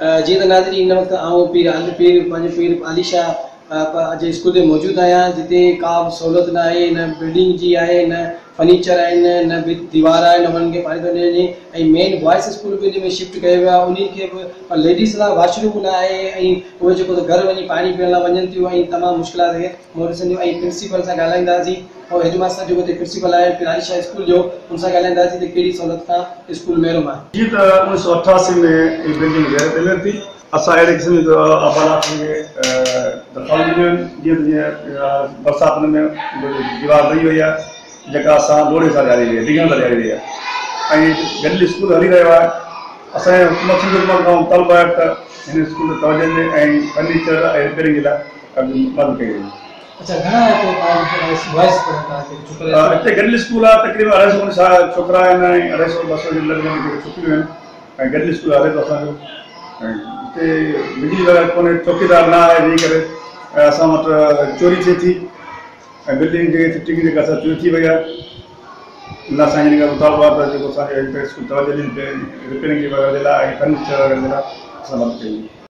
جيئن ته ناظرين هن وقت آئون پير پير پنهنجو پير علي شاهه جي اسڪول تي موجود آهيان جتي ڪا به سهولت نه آهي نه بلڊنگ جي آهي نه فرنيچر آهن نه ڀت ديوار آهي نه انهن کي پاڻي ٿو ڏنو وڃي ۽ مين بوائز اسڪول به ان ۾ شفٽ ڪيو ويو آهي انهن کي به ليڊيز لاء واش روم نه آهي ۽ اهي جيڪو ته گهر وڃي پاڻي پيئڻ لاء وڃن ٿيون ۽ تمام مشڪلات کي منهن ڏسن ٿيون ۽ پرنسپل سان ڳالهائينداسين ۽ هيڊ ماستر جيڪو هتي پرنسپل آهي پير علي شاهه اسڪول جو ان سان ڳالهائينداسين ته ڪهڙي سهولت کان اسڪول محروم آهي. جيئن ته 1988 ۾ هي بلڊنگ غير تعمير ٿي. اسان اهڙي قسم جي آبادگار کي درخواستون ڏنيون آهن جيئن ته جيئن برساتن ۾ ديوار لهي وئي آهي جيڪا اسان لوڙهي سان ڏياري وئي آهي ڊگهڻ سان ڏياري وئي آهي ۽ گڏيل اسڪول هلي رهيو آهي. اسان جي حڪومت سنڌ حڪومت کان مطالبو آهي ته هن اسڪول تي توجه ڏئي ۽ فرنيچر ۽ رپيئرنگ جي لاء مدد ڪئي وڃي. اڇا گهڻا هتي بوائز پڙهن ٿا هتي ڇوڪرا اسڪول هتي گڏيل اسڪول آهي تقريبن اڍائي سو کن ڇوڪرا آهن ۽ اڍائي سو ٻه سو جي لڳ ڀڳ جيڪي ڇوڪريون آهن ۽ گڏيل اسڪول هلي ٿو اسان جو ۽ هتي بجلي وغيره ڪونهي چوڪيدار نه آهي جنهن ڪري ۽ اسان وٽ چوري ٿئي ٿي ۽ بلڊنگ جي فٽنگ جيڪا سا چوري ٿي وئي آهي ان لاء اسان کي مطالبو آهي ته جيڪو اسان کي هتي اسڪول توجه ڏين رپيئرنگ جي وغيره جي لاء ۽ فرنيچر وغيره جي لاء اسان مدد ڪئي وڃي.